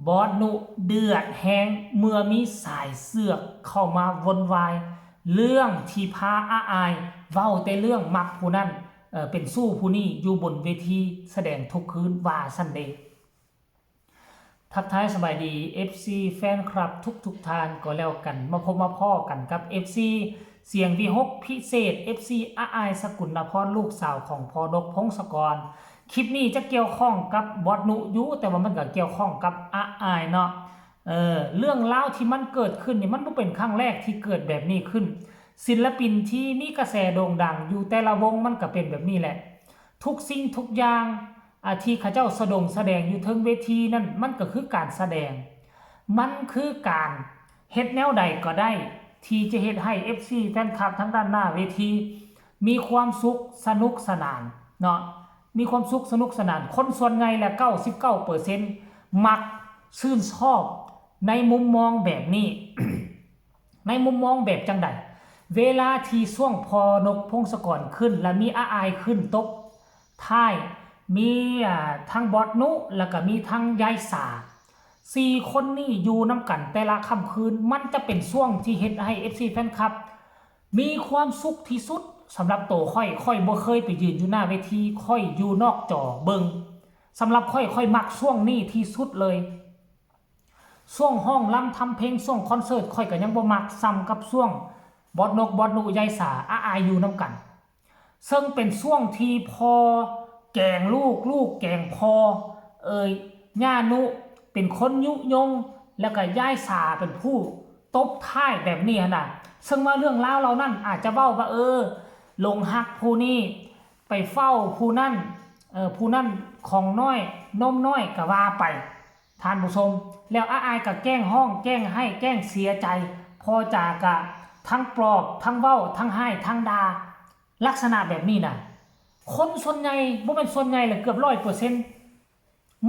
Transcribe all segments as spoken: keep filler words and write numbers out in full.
บอสนุเดือดแฮงเมื่อมีสายเสือกเข้ามาวนวาย เรื่องที่พาอาอายเว้าแต่เรื่องมักผู้นั้น เอ่อ เป็นชู้ผู้นี้อยู่บนเวทีแสดงทุกคืนว่าซั่นเด้ ทักทายสบายดี เอฟซี แฟนคลับทุกๆท่านก็แล้วกัน มาพบมาพ้อกันกับ เอฟซี เสียงวีหกพิเศษ เอฟซี อาอายสกุลนพร ลูกสาวของพ่อนกพงศกร คลิปนี้จะเกี่ยวข้องกับบอสนุอยู่ แต่ว่ามันก็เกี่ยวข้องกับอาอายเนาะ เออ เรื่องราวที่มันเกิดขึ้นนี่มันบ่เป็นครั้งแรกที่เกิดแบบนี้ขึ้น ศิลปินที่มีกระแสโด่งดังอยู่แต่ละวงมันก็เป็นแบบนี้แหละ ทุกสิ่งทุกอย่าง อ่า ที่เขาเจ้าสะดงแสดงอยู่เทิงเวทีนั่น มันก็คือการแสดง มันคือการเฮ็ดแนวใดก็ได้ ที่จะเฮ็ดให้ เอฟซี แฟนคลับทางด้านหน้าเวที มีความสุขสนุกสนานเนาะ มีความสุขสนุกสนาน คนส่วนใหญ่และ เก้าสิบเก้าเปอร์เซ็นต์ มักชื่นชอบในมุมมองแบบนี้ ในมุมมองแบบจังใด เวลาที่ช่วงพ่อนกพงศกรขึ้น และมีอาอายขึ้นตบท้าย มี อ่า ทั้งบอสนุ แล้วก็มีทั้งยายสา สี่คนนี้อยู่นำกันแต่ละค่ำคืน มันจะเป็นช่วงที่เฮ็ดให้ เอฟซี แฟนคลับ มีความสุขที่สุดสำหรับตัวข้อย ข้อยบ่เคยไปยืนอยู่หน้าเวที ข้อยอยู่นอกจอเบิ่ง สำหรับข้อย ข้อยมักช่วงนี้ที่สุดเลย ช่วงฮ้องรำทำเพลง ช่วงคอนเสิร์ต ข้อยก็ยังบ่มักส่ำกับช่วงบอสนก บอสนุ ยายสา อาอายอยู่นำกัน ซึ่งเป็นช่วงที่พ่อแกล้งลูก ลูกแกล้งพ่อ เอ่ย ย่านุเป็นคนยุยง แล้วก็ยายสาเป็นผู้ตบท้ายแบบนี้หั้นน่ะ ซึ่งว่าเรื่องราวเหล่านั้นอาจจะเว้าว่า เออ หลงฮักผู้นี้ ไปเฝ้าผู้นั้น เอ่อ ผู้นั้นของน้อย นมน้อยก็ว่าไป ท่านผู้ชม แล้วอาอายก็แกล้งฮ้อง แกล้งไห้ แกล้งเสียใจ พ่อจ๋าก็ทั้งปลอบ ทั้งเว้า ทั้งไห้ ทั้งด่า ลักษณะแบบนี้น่ะ คนส่วนใหญ่ บ่แม่นส่วนใหญ่แหละ เกือบร้อยเปอร์เซ็นต์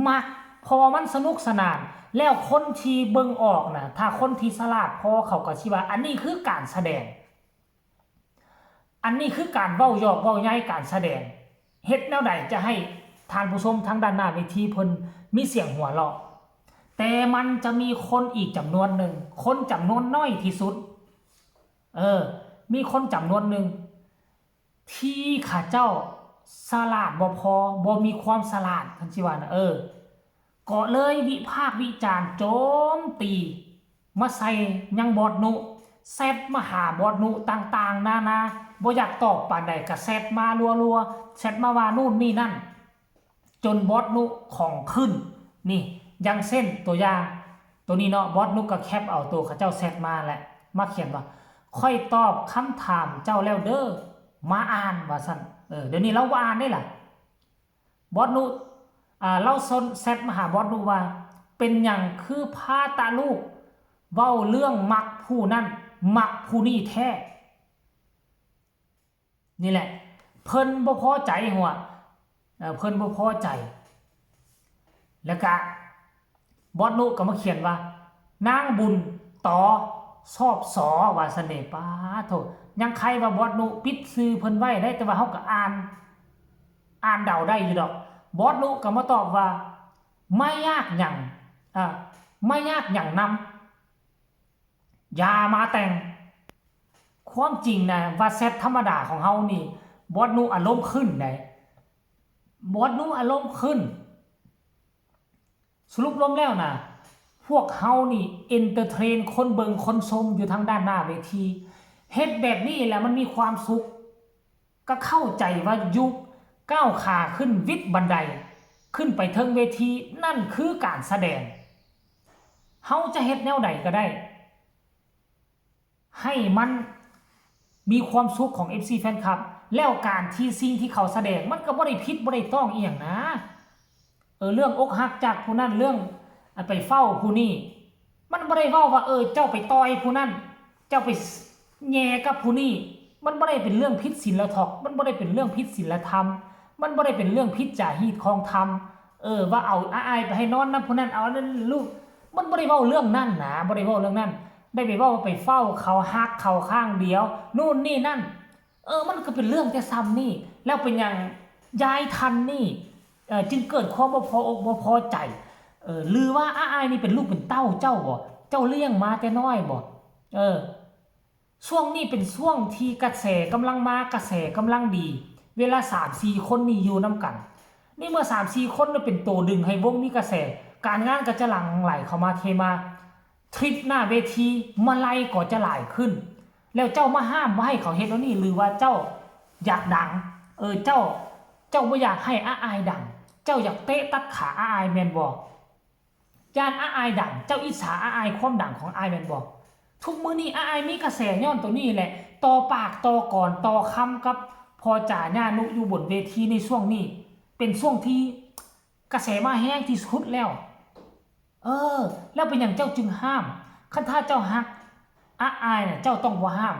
มัก เพราะว่ามันสนุกสนาน แล้วคนที่เบิ่งออกน่ะ ถ้าคนที่ฉลาดพอเขาก็สิว่า อันนี้คือการแสดง อันนี้คือการเว้าหยอกเว้าใย การแสดง เฮ็ดแนวใดจะให้ท่านผู้ชมทางด้านหน้าเวทีเพิ่นมีเสียงหัวเราะ แต่มันจะมีคนอีกจำนวนหนึ่ง คนจำนวนน้อยที่สุด เออ มีคนจำนวนหนึ่ง ที่เขาเจ้าฉลาดบ่พอ บ่มีความฉลาด คันสิว่านะ เออ ก็เลยวิพากษ์วิจารณ์โจมตี มาใส่ยังบอสนุ แชทมาหาบอสนุต่างๆนานา บ่อยากตอบปานใดก็แชทมารัวๆ แชทมาว่านู่นนี่นั่น จนบอสนุของขึ้น นี่ อย่างเช่นตัวอย่าง ตัวนี้เนาะ บอสนุก็แคปเอาตัวเขาเจ้าแชทมาแหละ มาเขียนว่า "ข้อยตอบคำถามเจ้าแล้วเด้อ มาอ่าน" ว่าซั่น เออ เดี๋ยวนี้ลาวบ่อ่านเด้ล่ะ บอสนุ อ่า ลาวส่งแชทมาหาบอสนุว่า "เป็นหยังคือพาตะลูกเว้าเรื่องมักผู้นั้น มักผู้นี้แท้" นี่แหละ เพิ่นบ่พอใจหัว เอ่อ เพิ่นบ่พอใจ แล้วกะ บอสนุก็มาเขียนว่า "นางบุญต่อชอบสอ" ว่าซั่นเด้ ป๊าดโธ่ ยังใครว่าบอสนุปิดชื่อเพิ่นไว้ได้ แต่ว่าเฮาก็อ่าน อ่านเดาได้อยู่ดอก บอสนุก็มาตอบว่า "ไม่ยากหยัง อ่า ไม่ยากหยังนำ อย่ามาแต่ง" ความจริงนะ ว่าแชทธรรมดาของเฮานี่ บอสนุอารมณ์ขึ้นได๋ บอสนุอารมณ์ขึ้น สรุปรวมแล้วนะ พวกเฮานี่เอนเตอร์เทนคนเบิ่งคนชมอยู่ทางด้านหน้าเวที เฮ็ดแบบนี้แหละมันมีความสุข ก็เข้าใจว่ายุคก้าวขาขึ้นวิดบันได ขึ้นไปเทิงเวที นั่นคือการแสดง เฮาจะเฮ็ดแนวใดก็ได้ ให้มันมีความสุขของ เอฟซี แฟนคลับ แล้วการที่สิ่งที่เขาแสดง มันก็บ่ได้ผิดบ่ได้ต้องอีหยังนะ เออ เรื่องอกหักจากผู้นั้น เรื่อง อ่ะ ไปเฝ้าผู้นี้ มันบ่ได้เว้าว่า เออ เจ้าไปต่อยผู้นั้น เจ้าไปแหย่กับผู้นี้ มันบ่ได้เป็นเรื่องผิดศีลธรรม มันบ่ได้เป็นเรื่องผิดศีลธรรม มันบ่ได้เป็นเรื่องผิดจารีตคองธรรม เออ ว่าเอาอ้ายไปให้นอนนำผู้นั้น เอาอันนั้นลูก มันบ่ได้เว้าเรื่องนั้นนะ บ่ได้เว้าเรื่องนั้น ได้ไปเว้าว่าไปเฝ้าเขา ฮักเขาข้างเดียว นู่นนี่นั่น เออ มันก็เป็นเรื่องแต่ส่ำนี่ แล้วเป็นหยังยายทันนี่ เอ่อ จึงเกิดความบ่พออกบ่พอใจ เออ หรือว่าอ้ายนี่เป็นลูกเป็นเต้าเจ้าบ่ เจ้าเลี้ยงมาแต่น้อยบ่ เออ ช่วงนี้เป็นช่วงที่กระแสกำลังมา กระแสกำลังดี เวลาสามสี่คนนี่อยู่นำกัน นี่เมื่อสามสี่คนนี่เป็นตัวดึงให้วงมีกระแส การงานก็จะหลั่งไหลเข้ามาเทมา ทริปหน้าเวทีมาลัยก็จะหลายขึ้น แล้วเจ้ามาห้ามบ่ให้เขาเฮ็ดแนวนี้ หรือว่าเจ้าอยากดัง เออ เจ้า เจ้าบ่อยากให้อ้ายดัง เจ้าอยากเตะตัดขาอ้ายแม่นบ่ ย้านอ้ายดัง เจ้าอิจฉาอ้ายความดังของอ้ายแม่นบ่ ทุกมื้อนี้อ้ายมีกระแสย้อนตัวนี้แหละ ต่อปากต่อกลอนต่อคำกับพ่อจ๋าย่านุอยู่บนเวทีในช่วงนี้ เป็นช่วงที่กระแสมาแฮงที่สุดแล้ว เออ แล้วเป็นหยังเจ้าจึงห้าม คันถ้าเจ้าฮักอ้ายน่ะ เจ้าต้องบ่ห้าม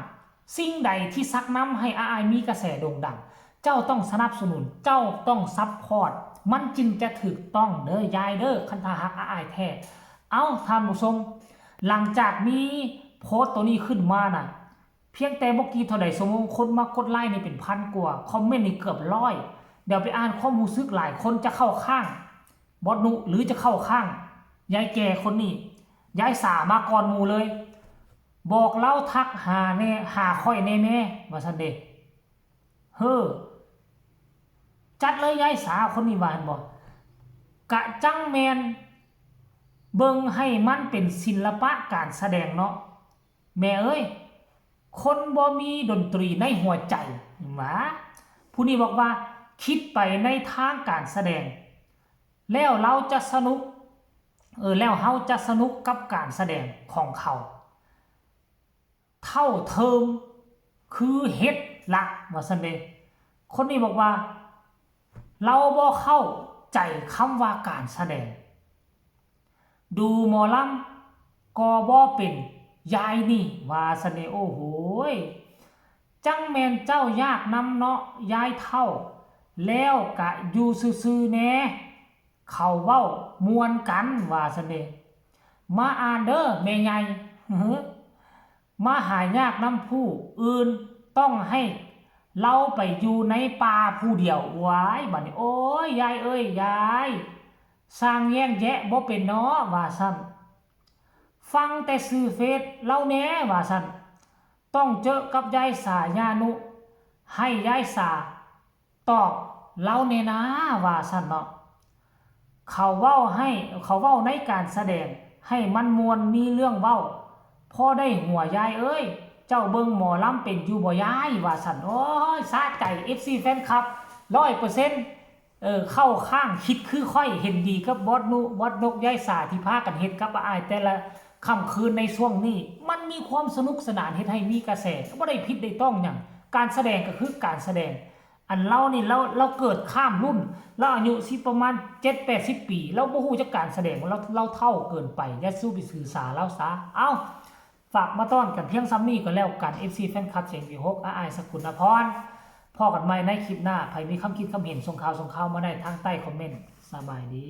สิ่งใดที่ชักนำให้อ้ายมีกระแสโด่งดัง เจ้าต้องสนับสนุน เจ้าต้องซัพพอร์ต มันจึงจะถูกต้องเด้อยายเด้อ คันถ้าฮักอ้ายแท้ เอ้า ท่านผู้ชม หลังจากมีโพสต์ตัวนี้ขึ้นมาน่ะ เพียงแต่บ่กี่เท่าใดชั่วโมง คนมากดไลค์นี่เป็นพันกว่า คอมเมนต์นี่เกือบร้อย เดี๋ยวไปอ่านความรู้สึกหลายคนจะเข้าข้างบอสนุหรือจะเข้าข้างยายแก่คนนี้ ยายสามาก่อนหมู่เลย บอกลาวทักหาแน่ หาข้อยแน่แม่ ว่าซั่นเด้ เฮ้อ จัดเลยยายสาคนนี้ว่าหั่นบ่ กะจั่งแม่น เบิ่งให้มันเป็นศิลปะการแสดงเนาะ แม่เอ้ย คนบ่มีดนตรีในหัวใจ หว่า ผู้นี้บอกว่า คิดไปในทางการแสดง แล้วเราจะสนุก เออ แล้วเฮาจะสนุกกับการแสดงของเขา เท่าเทิมคือเฮ็ดละ ว่าซั่นเด้ คนนี้บอกว่า เราบ่เข้าใจคำว่าการแสดง ดูหมอลำก็บ่เป็น ยายนี่ ว่าซั่นเด้ โอ้โหย จั่งแม่นเจ้ายากนำเนาะ ยายเฒ่า แล้วกะอยู่ซื่อๆแหน่ เขาเว้าม่วนกัน ว่าซั่นเด้ มาอ่านเด้อแม่ใหญ่ มาหายากนำผู้อื่น ต้องให้เราไปอยู่ในป่าผู้เดียว ว้าย บัดนี้ โอ้ย ยายเอ้ย ยาย สร้างแย่งแยะบ่เป็นน้อ ว่าซั่น ฟังแต่ชื่อเฟซลาวแหน่ ว่าซั่น ต้องเจอกับยายสาย่านุ ให้ยายสาตอบลาวแหน่นา ว่าซั่นเนาะ เขาเว้าให้ เขาเว้าในการแสดง ให้มันม่วนมีเรื่องเว้า พอได้หัวยายเอ้ย เจ้าเบิ่งหมอลำเป็นอยู่บ่ยาย ว่าซั่น โอ้ย สะใจ เอฟซี แฟนคลับ ร้อยเปอร์เซ็นต์ เออ เข้าข้าง คิดคือข้อย เห็นดีกับบอสนุ บอสนก ยายสา ที่พากันเฮ็ดกับอ้ายแต่ละค่ำคืนในช่วงนี้ มันมีความสนุกสนาน เฮ็ดให้มีกระแส ก็บ่ได้ผิดได้ต้องหยัง การแสดงก็คือการแสดง อันลาวนี่ ลาว ลาวเกิดข้ามรุ่น ลาวอายุสิประมาณเจ็ดแปดสิบปี ลาวบ่ฮู้จักการแสดง ลาว ลาวเฒ่าเกินไป อย่าสู้ไปถือสาลาวซะ เอ้า ฝากมาต้อนกันเพียงส่ำนี้ก็แล้วกัน เอฟซี แฟนคลับเสียงวีหก อ้ายสกุลนพร พ้อกันใหม่ในคลิปหน้า ไผมีความคิดความเห็นส่งข่าวส่งข่าวมาได้ทางใต้คอมเมนต์ สบายดี